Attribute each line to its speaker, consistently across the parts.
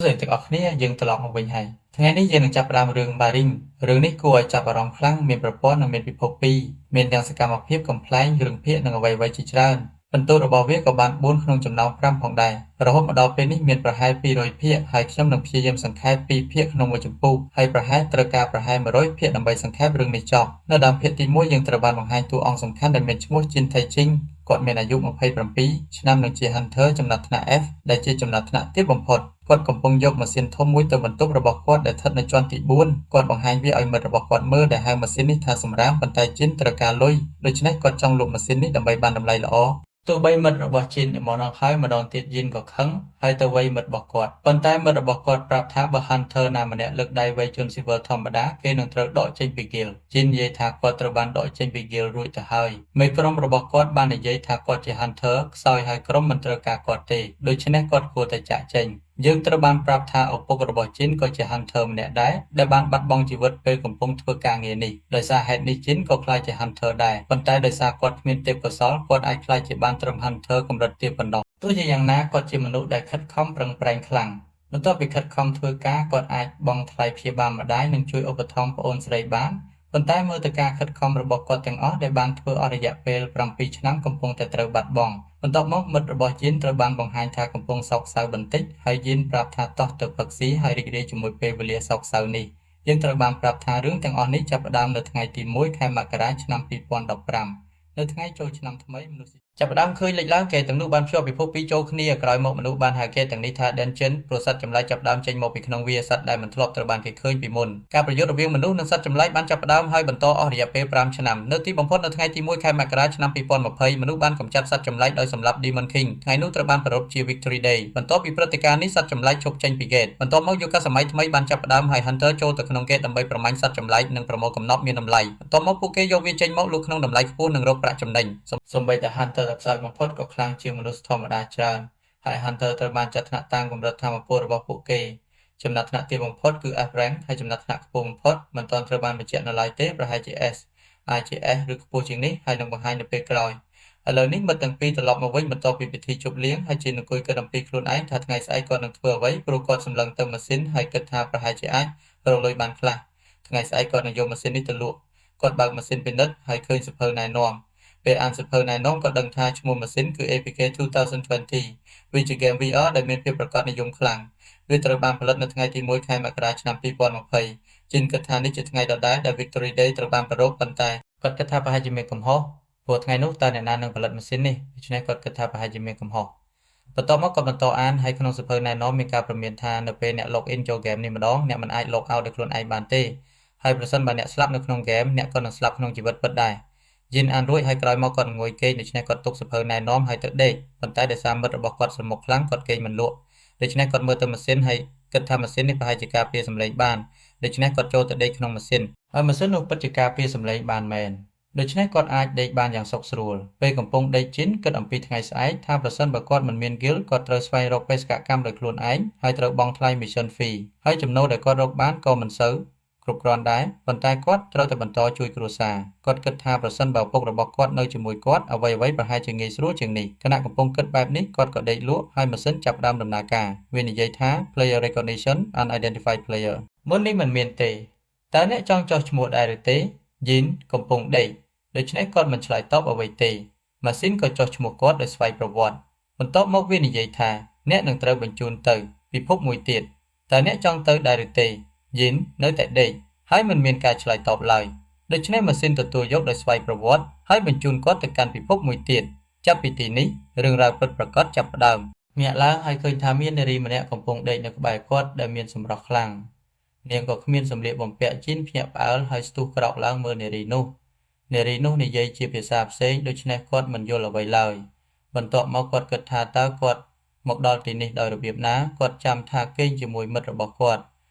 Speaker 1: សួស្តីទាំងអស់គ្នាយើងត្រឡប់មកវិញហើយថ្ងៃនេះយើងនឹងចាប់ផ្ដើមរឿង Baring រឿងនេះគួរឲ្យចាប់អារម្មណ៍ខ្លាំងមានប្រព័ន្ធនិងមានពិភពពីរមានទាំងសកម្មភាពកំប្លែងរឿងភាគនិងអ្វីៗជាច្រើនពិន្ទុរបស់វាក៏បាន4ក្នុងចំណោម5ផងដែររហូតមកដល់ពេលនេះមានប្រហែល200ភាគហើយខ្ញុំនឹងព្យាយាមសង្ខេប2ភាគក្នុងមួយចម្ពោះហើយប្រហែលត្រូវការប្រហែល100ភាគដើម្បីសង្ខេបរឿងនេះចប់នៅដើមភាគទី1យើងត្រូវបានបង្ហាញតួអង្គសំខាន់ដែលមានឈ្មោះ Jin Tae-jin គាត់មានអាយុ27ឆ្នាំនិងជា Hunter ចំណាត់ថ្នាក់ F ដែលជាចំណាត់ថ្នាក់ទាបបំផុតគាត់កំពុងយកម៉ាស៊ីនធំមួយទៅបន្ទប់របស់គាត់ដែលស្ថិតនៅជាន់ទី4គាត់បង្ហាញវាឲ្យមិត្តរបស់គាត់មើលដែលហៅម៉ាស៊ីននេះថាសម្រាមប៉ុន្តែជីនត្រូវការលុយដូច្នេះគាត់ចង់លក់ម៉ាស៊ីននេះដើម្បីបានតម្លៃល្អទោះបីមិត្តរបស់ជីនមកដល់ហើយម្ដងទៀតយីនក៏ខឹងហើយទៅវៃមិត្តរបស់គាត់ប៉ុន្តែមិត្តរបស់គាត់ប្រាប់ថាបើ Hunter ណាម្នាក់លើកដៃវៃជនស៊ីវិលធម្មតាគេនឹងត្រូវដកចេញពី guild ជីននិយាយថាគាត់ត្រូវបានដកចេញពី guild រួចទៅហើយមេក្រុមរបស់គាត់បាននិយាយថាគាត់ជា Hunter ខ្សោយហើយក្រុមមិនត្រូវការគាត់ទេដូច្នេះគាត់គួរតែចាក់ចេញយើងត្រូវបានប្រាប់ថាឪពុករបស់ជីនក៏ជា Hunter ម្នាក់ដែរដែលបានបាត់បង់ជីវិតពេលកំពុងធ្វើការងារនេះដោយសារហេតុនេះជីនក៏ក្លាយជា Hunter ដែរប៉ុន្តែដោយសារគាត់គ្មានទេពកោសល្យគាត់អាចក្លាយជាបានត្រឹម Hunter កម្រិតទាបប៉ុណ្ណោះទោះជាយ៉ាងណាគាត់ជាមនុស្សដែលខិតខំប្រឹងប្រែងខ្លាំងបន្ទាប់ពីខិតខំធ្វើការគាត់អាចបង់ថ្លៃព្យាបាលម្ដាយនិងជួយឧបត្ថម្ភប្អូនស្រីបានប៉ុន្តែមើលទៅការខិតខំរបស់គាត់ទាំងអស់ដែលបានធ្វើអស់រយៈពេល7ឆ្នាំកំពុងតែត្រូវបាត់បង់បន្ទាប់មកមិត្តរបស់យីនត្រូវបានបង្ហាញថាកំពុងសោកសៅបន្តិចហើយយីនប្រាប់ថាតោះទៅផឹកស៊ីហើយរីករាយជាមួយពេលវេលាសោកសៅនេះយើងត្រូវបានប្រាប់ថារឿងទាំងអស់នេះចាប់ផ្ដើមនៅថ្ងៃទី1ខែមករាឆ្នាំ2015នៅថ្ងៃចូលឆ្នាំថ្មីមនុស្សចាប់ផ្ដើមឃើញលេចឡើងគេទាំងនោះបានភ្ជាប់ពិភពពីរចូលគ្នាក្រោយមកមនុស្សបានហៅគេទាំងនេះថា Dungeon ព្រោះសត្វចម្លែកចាប់ផ្ដើមចេញមកពីក្នុងវាសត្វដែលមិនធ្លាប់ត្រូវបានគេឃើញពីមុនការប្រយុទ្ធរវាងមនុស្សនិងសត្វចម្លែកបានចាប់ផ្ដើមហើយបន្តអស់រយៈពេល5ឆ្នាំនៅទីបំផុតនៅថ្ងៃទី1ខែមករាឆ្នាំ2020មនុស្សបានកម្ចាត់សត្វចម្លែកដោយសម្លាប់ Demon King ថ្ងៃនោះត្រូវបានប្រារព្ធជា Victory Day បន្ទាប់ពីព្រឹត្តិការណ៍នេះសត្វចម្លែកឈប់ចេញពី gate បន្ទាប់មកយុគសម័យថ្មីបានចាប់ផ្ដើមហើយ Hunter ចូលទៅក្នុង gate ដើម្បីប្រមាញ់សត្វចម្លែកនិងប្រមូលកំណប់មានតម្លៃបន្ទាប់មកពួកគេយកវាចេញមកលក់ក្នុងតម្លៃខ្ពស់និងរកប្រាក់ចំណេញសូម្បីតែ Hunter ដែលខ្សោយបំផុតក៏ខ្លាំងជាងមនុស្សធម្មតាច្រើនហើយ Hunter ត្រូវបានចាត់ថ្នាក់តាមកម្រិតថាមពលរបស់ពួកគេចំណាត់ថ្នាក់ទាបបំផុតគឺ F rank ហើយចំណាត់ថ្នាក់ខ្ពស់បំផុតមិនទាន់ត្រូវបានបញ្ជាក់នៅឡើយទេប្រហែលជា S អាចជា S ឬខ្ពស់ជាងនេះហើយនឹងបង្ហាញនៅពេលក្រោយឥឡូវនេះមិត្តទាំងពីរត្រឡប់មកវិញបន្ទាប់ពីពិធីជប់លៀងហើយជាអង្គុយគិតអំពីខ្លួនឯងថាថ្ងៃស្អែកគាត់នឹងធ្វើអ្វីព្រោះគាត់សម្លឹងទៅម៉ាស៊ីនហើយគិតថាប្រហែលជាអាចរកលុយបានខ្លះថ្ងៃស្អែកគាត់នឹងយកម៉ាស៊ីននេះទៅលក់គាត់បើកម៉ាស៊ីនពិនិត្យហើយឃើញសៀវភៅណែនាំពេលអានសៀវភៅណែនាំក៏ដឹងថាឈ្មោះម៉ាស៊ីនគឺ APK 2020វាជាហ្គេម VR ដែលមានភាពប្រាកដនិយមខ្លាំងវាត្រូវបានផលិតនៅថ្ងៃទី1ខែមករាឆ្នាំ2020ជីនគិតថានេះជាថ្ងៃដដែលដែល Victory Day ត្រូវបានប្រារព្ធប៉ុន្តែគាត់គិតថាប្រហែលជាមានកំហុសព្រោះថ្ងៃនោះតើអ្នកណានឹងផលិតម៉ាស៊ីននេះដូច្នេះគាត់គិតថាប្រហែលជាមានកំហុសបន្ទាប់មកក៏បន្តអានហើយក្នុងសៀវភៅណែនាំមានការព្រមានថានៅពេលអ្នក log in ចូលហ្គេមនេះម្ដងអ្នកមិនអាច log out ដោយខ្លួនឯងបានទេហើយប្រសិនបើអ្នកស្លាប់នៅក្នុងហ្គេមអ្នកក៏នឹងស្លាប់ក្នុងជីវិតពិតដែរយិនអានរួចហើយក្រោយមកគាត់ងុយគេងដូច្នេះគាត់ទុកសៀវភៅណែនាំហើយទៅដេកប៉ុន្តែដោយសារមិត្តរបស់គាត់ស្រមុកខ្លាំងគាត់គេងមិនលក់ដូច្នេះគាត់មើលទៅម៉ាស៊ីនហើយគិតថាម៉ាស៊ីននេះប្រហែលជាការពារសម្លេងបានដូច្នេះគាត់ចូលទៅដេកក្នុងម៉ាស៊ីនហើយម៉ាស៊ីននោះពិតជាការពារសម្លេងបានមែនដូច្នេះគាត់អាចដេកបានយ៉ាងសុខស្រួលពេលកំពុងដេកជីនគិតអំពីថ្ងៃស្អែកថាប្រសិនបើគាត់មិនមាន guild គាត់ត្រូវស្វែងរកបេសកកម្មដោយខ្លួនឯងហើយត្រូវបង់ថ្លៃ mission fee ហើយចំណូលដែលគាត់រកបានក៏មិនសូវគ្រប់គ្រាន់ដែរប៉ុន្តែគាត់ត្រូវតែបន្តជួយគ្រួសារគាត់គិតថាប្រសិនបើឪពុករបស់គាត់នៅជាមួយគាត់អ្វីៗប្រហែលជាងាយស្រួលជាងនេះខណៈកំពុងគិតបែបនេះគាត់ក៏ដេកលក់ហើយម៉ាស៊ីនចាប់ផ្ដើមដំណើរការវានិយាយថា player recognition, unidentified player មុននេះមិនមានទេតើអ្នកចង់ចុះឈ្មោះដែរឬទេយីនកំពុងដេកដូច្នេះគាត់មិនឆ្លើយតបអ្វីទេម៉ាស៊ីនក៏ចុះឈ្មោះគាត់ដោយស្វ័យប្រវត្តិបន្ទាប់មកវានិយាយថាអ្នកនឹងត្រូវបញ្ជូនទៅពិភពមួយទៀតតើអ្នកចង់ទៅដែរឬទេយីននៅតែដេកហើយមិនមានការឆ្លើយតបឡើយដូច្នេះម៉ាស៊ីនទទួលយកដោយស្វ័យប្រវត្តិហើយបញ្ជូនគាត់ទៅកាន់ពិភពមួយទៀតចាប់ពីទីនេះរឿងរ៉ាវពិតប្រាកដចាប់ផ្ដើមញាក់ឡើងហើយឃើញថាមាននារីម្នាក់កំពុងដេកនៅក្បែរគាត់ដែលមានសម្រស់ខ្លាំងនាងក៏គ្មានសម្លៀកបំពាក់ជីនភ្ញាក់ផ្អើលហើយស្ទុះក្រោកឡើងមើលនារីនោះនារីនោះនិយាយជាភាសាផ្សេងដូច្នេះគាត់មិនយល់អ្វីឡើយបន្ទាប់មកគាត់គិតថាតើគាត់មកដល់ទីនេះដោយរបៀបណាគាត់ចាំថាគេងជាមួយមិត្តរបស់គាត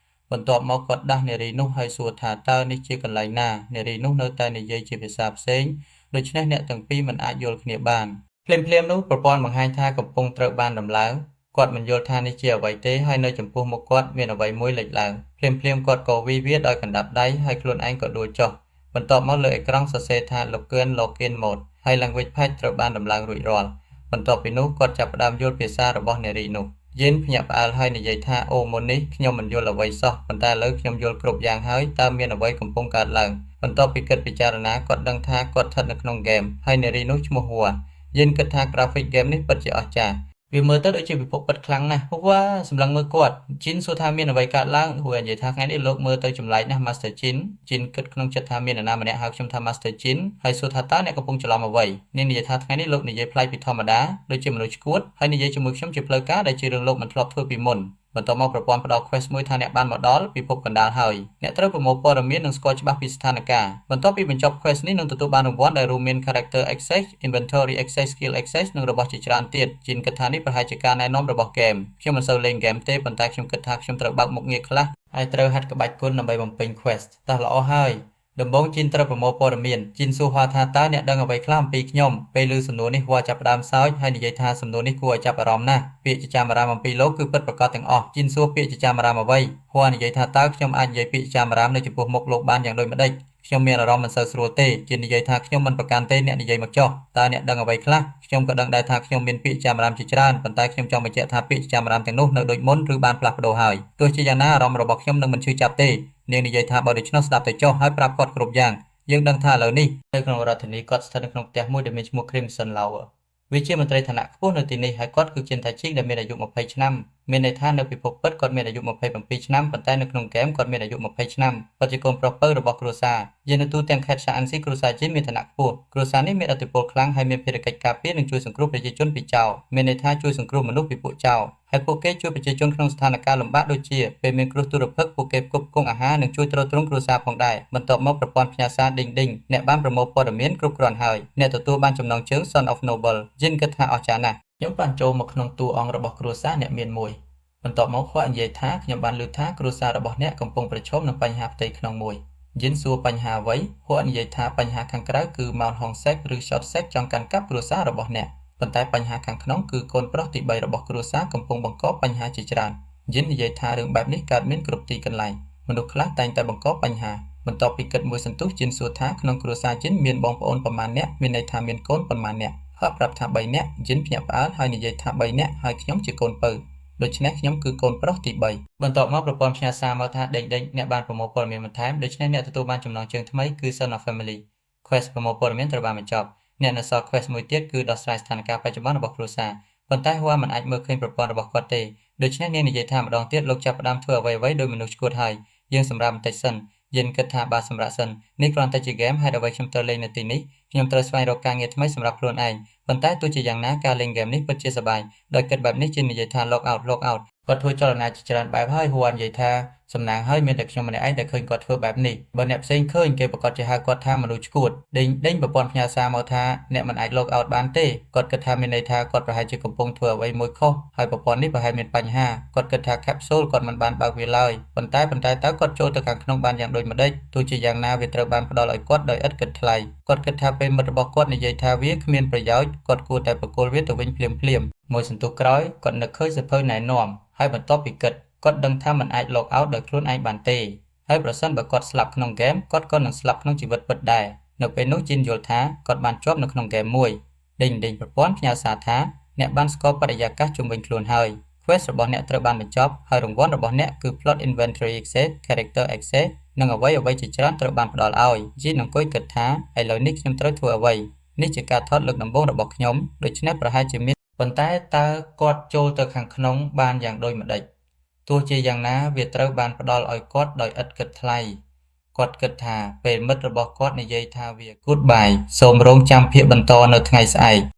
Speaker 1: ់បន្ទាប់មកគាត់ដាស់នារីនោះហើយសួរថាតើនេះជាកន្លែងណានារីនោះនៅតែនិយាយជាភាសាផ្សេងដូច្នេះអ្នកទាំងពីរមិនអាចយល់គ្នាបានភ្លាមៗនោះប្រព័ន្ធបង្ហាញថាកំពុងត្រូវបានដំឡើងគាត់មិនយល់ថានេះជាអ្វីទេហើយនៅចំពោះមុខគាត់មានអ្វីមួយលេចឡើងភ្លាមៗគាត់ក៏វាយវាដោយកណ្ដាប់ដៃហើយខ្លួនឯងក៏ដួលចុះបន្ទាប់មកលើអេក្រង់សរសេរថា Login Login Mode ហើយ Language Patch ត្រូវបានដំឡើងរួចរាល់បន្ទាប់ពីនោះគាត់ចាប់ផ្ដើមយល់ភាសារបស់នារីនោះ។ យិនភ្ញាក់ផ្អើលហើយនិយាយថាអូមុននេះខ្ញុំមិនយល់អ្វីសោះប៉ុន្តែឥឡូវខ្ញុំយល់គ្រប់យ៉ាងហើយតើមានអ្វីកំពុងកើតឡើងបន្ទាប់ពីគិតពិចារណាគាត់ដឹងថាគាត់ស្ថិតនៅក្នុងហ្គេមហើយនារីនោះឈ្មោះហួរយិនគិតថា graphic game នេះពិតជាអស្ចារ្យវាមើលទៅដូចជាពិភពពិតខ្លាំងណាស់វ៉ាសម្លឹងមើលគាត់ជីនសួរថាមានអ្វីកើតឡើងហួរនិយាយថាថ្ងៃនេះលោកមើលទៅចម្លែកណាស់ Master ជីនជីនគិតក្នុងចិត្តថាមាននរណាម្នាក់ហៅខ្ញុំថា Master ជីនហើយសួរថាតើអ្នកកំពុងច្រឡំអ្វីនាងនិយាយថាថ្ងៃនេះលោកនិយាយប្លែកពីធម្មតាដូចជាមនុស្សឆ្កួតហើយនិយាយជាមួយខ្ញុំជាផ្លូវការដែលជារឿងលោកមិនធ្លាប់ធ្វើពីមុនបន្ទាប់មកប្រព័ន្ធផ្ដល់ quest មួយថាអ្នកបានមកដល់ពិភពកណ្ដាលហើយអ្នកត្រូវប្រមូលព័ត៌មាននិងស្គាល់ច្បាស់ពីស្ថានភាពបន្ទាប់ពីបញ្ចប់ quest នេះនឹងទទួលបានរង្វាន់ដែលរួមមាន character access, inventory access, skill access និងរបស់ជាច្រើនទៀតជីនគិតថានេះប្រហែលជាការណែនាំរបស់ game ខ្ញុំមិនសូវលេង game ទេប៉ុន្តែខ្ញុំគិតថាខ្ញុំត្រូវបើកមុខងារខ្លះហើយត្រូវហាត់ក្បាច់គុណដើម្បីបំពេញ quest តោះល្អហើយដំបូងជីនត្រូវប្រមូលព័ត៌មានជីនសួរហួថាតើអ្នកដឹងអ្វីខ្លះអំពីខ្ញុំពេលឮសំណួរនេះហួចាប់ផ្ដើមសើចហើយនិយាយថាសំណួរនេះគួរឲ្យចាប់អារម្មណ៍ណាស់ពាក្យចចាមអារ៉ាមអំពីលោកគឺពិតប្រាកដទាំងអស់ជីនសួរពាក្យចចាមអារ៉ាមអ្វីហួនិយាយថាតើខ្ញុំអាចនិយាយពាក្យចចាមអារ៉ាមនៅចំពោះមុខលោកបានយ៉ាងដូចម្តេចខ្ញុំមានអារម្មណ៍មិនសូវស្រួលទេជានិយាយថាខ្ញុំមិនប្រកាន់ទេអ្នកនិយាយមកចុះតើអ្នកដឹងអ្វីខ្លះខ្ញុំក៏ដឹងដែរថាខ្ញុំមានពាក្យចាមរាមជាច្រើនប៉ុន្តែខ្ញុំចង់បញ្ជាក់ថាពាក្យចាមរាមទាំងនោះនៅដូចមុនឬបានផ្លាស់ប្ដូរហើយទោះជាយ៉ាងណាអារម្មណ៍របស់ខ្ញុំនឹងមិនឈឺចាប់ទេនាងនិយាយថាបើដូច្នោះស្ដាប់ទៅចុះហើយប្រាប់គាត់គ្រប់យ៉ាងយើងដឹងថាឥឡូវនេះនៅក្នុងរដ្ឋធានីគាត់ស្ថិតនៅក្នុងផ្ទះមួយដែលមានឈ្មោះ Crimson Lower វាជាមន្ត្រីឋានៈខ្ពស់នៅទីនេះហើយគាត់គឺជិនថាជីងដែលមានអាយុ20ឆ្នាំមានន័យថានៅពិភពពិតគាត់មានអាយុ27ឆ្នាំប៉ុន្តែនៅក្នុងហ្គេមគាត់មានអាយុ20ឆ្នាំគាត់ជាកូនប្រុសពៅរបស់គ្រួសារយាននៅទូទាំងខេត្តសាអានស៊ីគ្រួសារជីនមានឋានៈខ្ពស់គ្រួសារនេះមានឥទ្ធិពលខ្លាំងហើយមានភារកិច្ចការពារនិងជួយសង្គ្រោះប្រជាជនពីចោរមានន័យថាជួយសង្គ្រោះមនុស្សពីពួកចោរហើយពួកគេជួយប្រជាជនក្នុងស្ថានភាពលំបាកដូចជាពេលមានគ្រោះទុរភិក្សពួកគេផ្គត់ផ្គង់អាហារនិងជួយទ្រទ្រង់គ្រួសារផងដែរបន្ទាប់មកប្រព័ន្ធផ្ញើសារឌីងឌីងអ្នកបានប្រមូលព័ត៌មានគ្រប់គ្រាន់ហើយអ្នកទទួលបានចំណងជើង Son of Noble យិនគិតថាអស្ចារ្យណាស់ខ្ញុំបានចូលមកក្នុងតួអង្គរបស់គ្រួសារអ្នកមានមួយបន្ទាប់មកគាត់និយាយថាខ្ញុំបានឮថាគ្រួសាររបស់អ្នកកំពុងប្រឈមនឹងបញ្ហាផ្ទៃក្នុងមួយយិនសួរបញ្ហាអ្វីគាត់និយាយថាបញ្ហាខាងក្រៅគឺ Mount Hong Sek ឬ Short Sek ចង់កាន់កាប់គ្រួសាររបស់អ្នកប៉ុន្តែបញ្ហាខាងក្នុងគឺកូនប្រុសទី3របស់គ្រួសារកំពុងបង្កបញ្ហាជាច្រើនយិននិយាយថារឿងបែបនេះកើតមានគ្រប់ទីកន្លែងមនុស្សខ្លះតែងតែបង្កបញ្ហាបន្ទាប់ពីគិតមួយសន្ទុះជិនសួរថាក្នុងគ្រួសារជិនមានបងប្អូនប៉ុន្មាននាក់មានន័យថាមានកូនប៉ុន្មាននាក់ហើយប្រាប់ថា3នាក់ជិនភ្ញាក់ផ្អើលហើយនិយាយថា3នាក់ហើយខ្ញុំជាកូនពៅដូច្នេះខ្ញុំគឺកូនប្រុសទី3បន្ទាប់មកប្រព័ន្ធផ្ញើសារមកថាដេញដេញអ្នកបានប្រមូលព័ត៌មានបន្ថែមដូច្នេះអ្នកទទួលបានចំណងជើងថ្មីគឺ Son of Family Quest ប្រមូលព័ត៌មានត្រូវបានបញ្ចប់អ្នកនៅសល់ Quest មួយទៀតគឺដោះស្រាយស្ថានភាពបច្ចុប្បន្នរបស់គ្រួសារប៉ុន្តែហួរមិនអាចមើលឃើញប្រព័ន្ធរបស់គាត់ទេដូច្នេះនាងនិយាយថាម្ដងទៀតលោកចាប់ផ្ដើមធ្វើអ្វីៗដោយមនុស្សឆ្កួតហើយយើងសម្រាប់បន្តិចសិនយិនគិតថាបើសម្រាប់សិននេះគ្រាន់តែជាហ្គេមហេតុអ្វីខ្ញុំត្រូវលេងនៅទីនេះខ្ញុំត្រូវស្វែងរកការងារថ្មីសម្រាប់ខ្លួនឯងប៉ុន្តែទោះជាយ៉ាងណាការលេងហ្គេមនេះពិតជាសប្បាយដោយគិតបែបនេះជានិយាយថា log out, log out គាត់ធ្វើចលនាជាច្រើនបែបហើយហួរនិយាយថាសំណាងហើយមានតែខ្ញុំម្នាក់ឯងដែលឃើញគាត់ធ្វើបែបនេះបើអ្នកផ្សេងឃើញគេប្រកាសជាហៅគាត់ថាមនុស្សឆ្កួតដេញដេញប្រព័ន្ធផ្ញើសារមកថាអ្នកមិនអាច log out បានទេគាត់គិតថាមានន័យថាគាត់ប្រហែលជាកំពុងធ្វើអ្វីមួយខុសហើយប្រព័ន្ធនេះប្រហែលមានបញ្ហាគាត់គិតថា capsule គាត់មិនបានបើកវាឡើយប៉ុន្តែប៉ុន្តែតើគាត់ចូលទៅខាងក្នុងបានយ៉ាងដូចម្តេចទោះជាយ៉ាងណាវាត្រូវបានផ្ដល់ឲ្យគាត់ដោយឥតគិតថ្លៃគាត់គិតថាពេលមិត្តរបស់គាត់និយាយថាវាគ្មានប្រយោជន៍គាត់គួរតែប្រគល់វាទៅវិញភ្លាមភ្លាមមួយសន្ទុះក្រោយគាត់នឹកឃើញសៀវភៅណែនាំហើយបន្ទាប់ពីគិតគាត់ដឹងថាមិនអាច log out ដោយខ្លួនឯងបានទេហើយប្រសិនបើគាត់ស្លាប់ក្នុងហ្គេមគាត់ក៏នឹងស្លាប់ក្នុងជីវិតពិតដែរនៅពេលនោះជីនយល់ថាគាត់បានជាប់នៅក្នុងហ្គេមមួយដេញដេញប្រព័ន្ធផ្ញើសារថាអ្នកបានស្គាល់បរិយាកាសជុំវិញខ្លួនហើយ Quest របស់អ្នកត្រូវបានបញ្ចប់ហើយរង្វាន់របស់អ្នកគឺ Plot Inventory Access, Character Access និងអ្វីអ្វីជាច្រើនត្រូវបានផ្ដល់ឲ្យជីនអង្គុយគិតថាឥឡូវនេះខ្ញុំត្រូវធ្វើអ្វីនេះជាការថតលើកដំបូងរបស់ខ្ញុំដូច្នេះប្រហែលជាមានប៉ុន្តែតើគាត់ចូលទៅខាងក្នុងបានយ៉ាងដូចម្តេចទោះជាយ៉ាងណាវាត្រូវបានផ្ដល់ឲ្យគាត់ដោយឥតគិតថ្លៃគាត់គិតថាពេលមិត្តរបស់គាត់និយាយថាវា Goodbye សូមរងចាំភាគបន្តនៅថ្ងៃស្អែក។